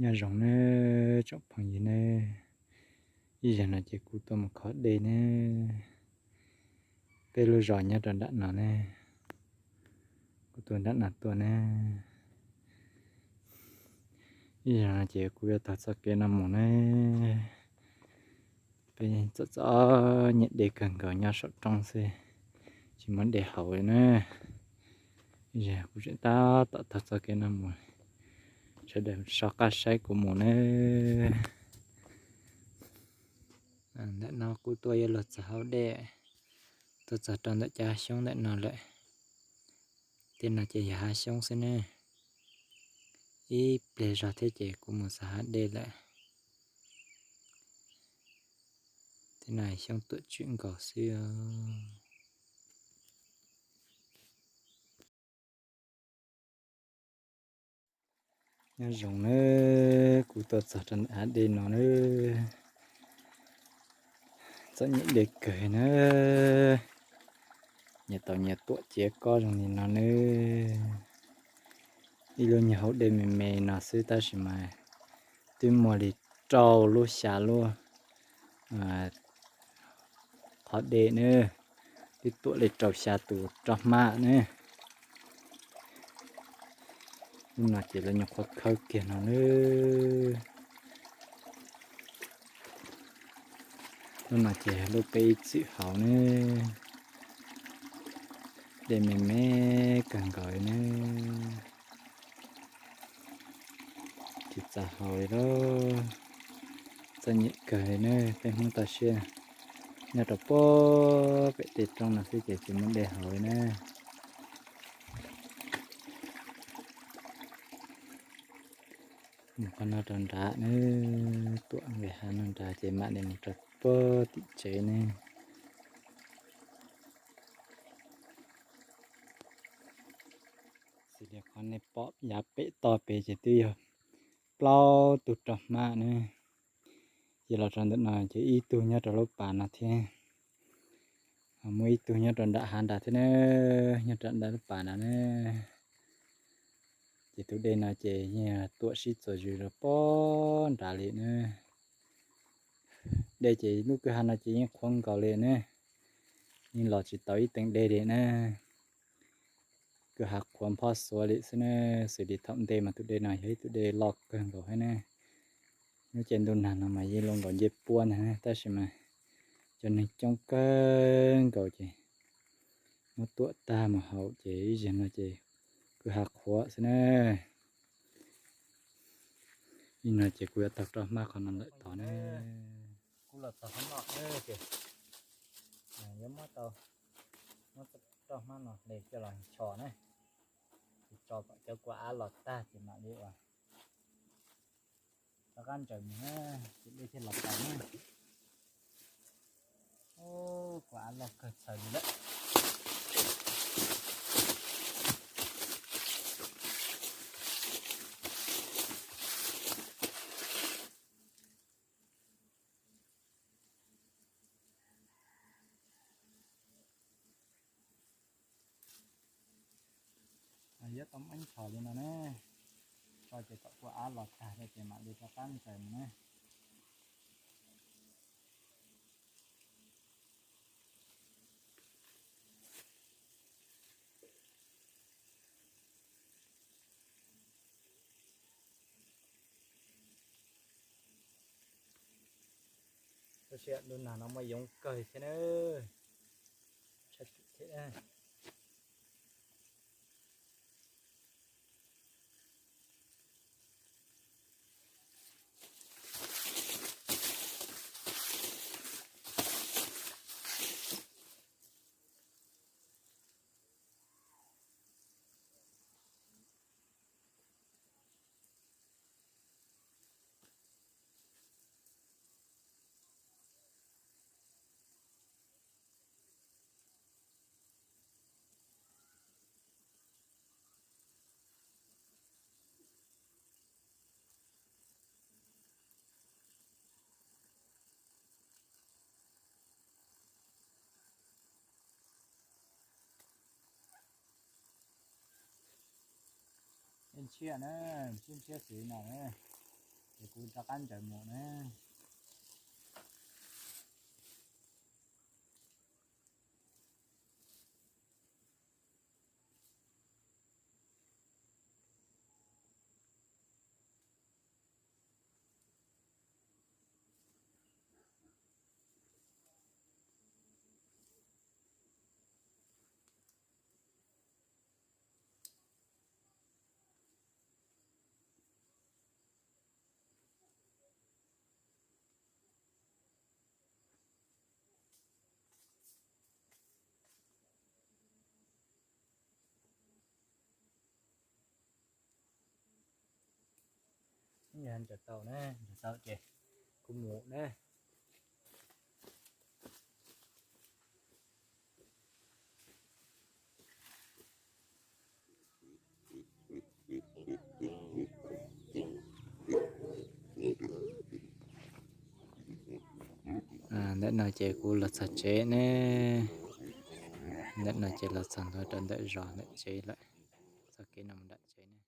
Nyob zoo nawb tsoom phooj ywg nawb, ib zaug no ces kuv tuaj mus kho dej nawb. Peb lub zos nyob rau nram no ne, kuv tuaj nram no tuaj ne. Ib zaug no ces kuv yuav taug txoj kev no mus ne. Peb txom txom nyem dej kawg nkaus nyob saum roob xwb, tsis muaj dej haus li na. Ib zaug kuv tseem tab tom taug txoj kev no mus, sawv daws soj qab saib kuv mus ne. Ntawm no kuv tuaj yuav luag txog hauv dej, tuaj txog rau ntawm cov xyoob ntawm no lawm. Tej no ces yog hav xyoob xwb ne. Ib pliag zog thiab ces kuv mus txog hav dej lawm. Tej no xyoob tuam tswm nkaus xwb. Nyob zoo nawb, kuv tuaj txog rau ntawm hav dej no nawb. Txom nyem dej kawg nawb. Nyias tau nyias tuam ciav kob zoo li no nawb. Ib lub nyuag hauv dej me me no xwb tab sis mas twb muaj li rau lub xya lub qhov dej nawb, twb tuam li rau xya tus roj hmab nawb. Lub no ces lawv nyuam qhuav khawb kiag no nawb. Lub no ces lub peb ib txwm haus nawb. Dej me me kawg nkaus li nawb. Tsis txaus haus li lauj. Txom nyem kawg li nawb, peb Hmoob toj siab nyob rau puag pem tej roob no xwb ces tsis muaj dej haus li nawb. Mus qhov no rau nrad nawb, tuam nqes hav no nrad ces mam li mus rau puag tim tsev nawb. Xws li qhov nej pom yav pem toj pem ces twb yog plaub tug roj hmab nawb. Ces los rau ntawm no ces ib tug nyob rau lub pas no thiab, muaj ib tug nyob rau nram hav nrad thiab nawb, nyob rau nram lub pas nrad nawb. Ces tus dej no ces yeej tuam sib txuas zws rau puag nrad li nawb. Dej ces lub kwj ha no ces yeej qhuav nkaus li nawb, yeej los tsis tau ib teev dej li nawb. Kwj ha qhuav nphob xuav li xwb nawb, xws li thaum ntej mas tus dej no yog ib tug dej loj kawg nkaus thiab nawb. Lub caij ntuj nag no mas yeej luaj nkaus ncej puab ntag nawb, tab sis mas cov neeg coob kawg nkaus ces muab tuam tag mus haus ces ib zaug no ces kwj ha qhuav xwb nawb. Ib no ces kuv yuav taug roj hmab qhov no lawm tod nawb. Kuv los txog qhov no ces yuav muab tau, muab roj hmab no hle coj los tso na, ces tso kom cov kua av los tag ces mam li ua rov qab ntsaws mus na, ces dej thiaj los tau na. Ub, kua av loj kawg txhaws li lawm. Yuav tau muab ntxhov li no ne, tso ces kom kua av los tag ces mam li rov qab ntsaws mus ne. Tab sis lub nag no muaj yoov kawg thiab na. Tshaj tawm thiab. Ntshiab na, ntshiab ntshiab xwb no na. Ces kuv rov qab ntsaws mus na. Ntsaws tau na, ntsaws tau ces kuv mus na. Ntawm no ces kuv los txog tsev ne. Ntawm no ces los txog ntua rau ntawm zos ntawm tsev lawm. Txoj kev no mus nram tsev ne.